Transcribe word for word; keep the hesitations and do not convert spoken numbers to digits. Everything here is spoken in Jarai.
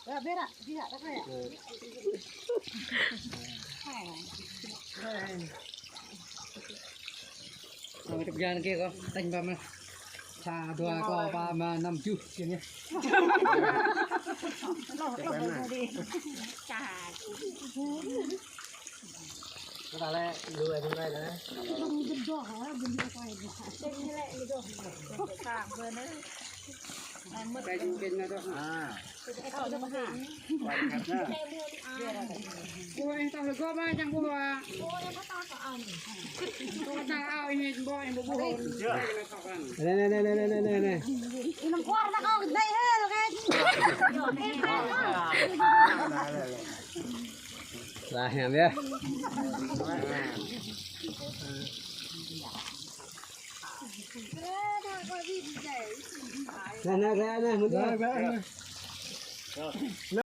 Ơ, bê ră, bê ră, ră kơ ya. Ơ, tơk jang kơ kâo, tañ ba mă. Sa, dua, kâo, ba, mă, năm, tơjuh, kiăng yơh. Loh, loh, loh, đi. Sa. Kơ ta lĕ, lu ai tơlơi lĕ. Tañ kơ ñu tơ̆. Ơ. Ƀu ih tah lơgop ah, čang ƀuh ah. Ƀu ih tah ao ih, ƀu ih ƀu ƀuh. Nè, nè, nè, nè. Ih, năm kuar na kâo gơdơi hơ, lơgai. Lah, ñam yơh. Nè, nè, nè, nè, mơ̆n. Nè, nè, nè.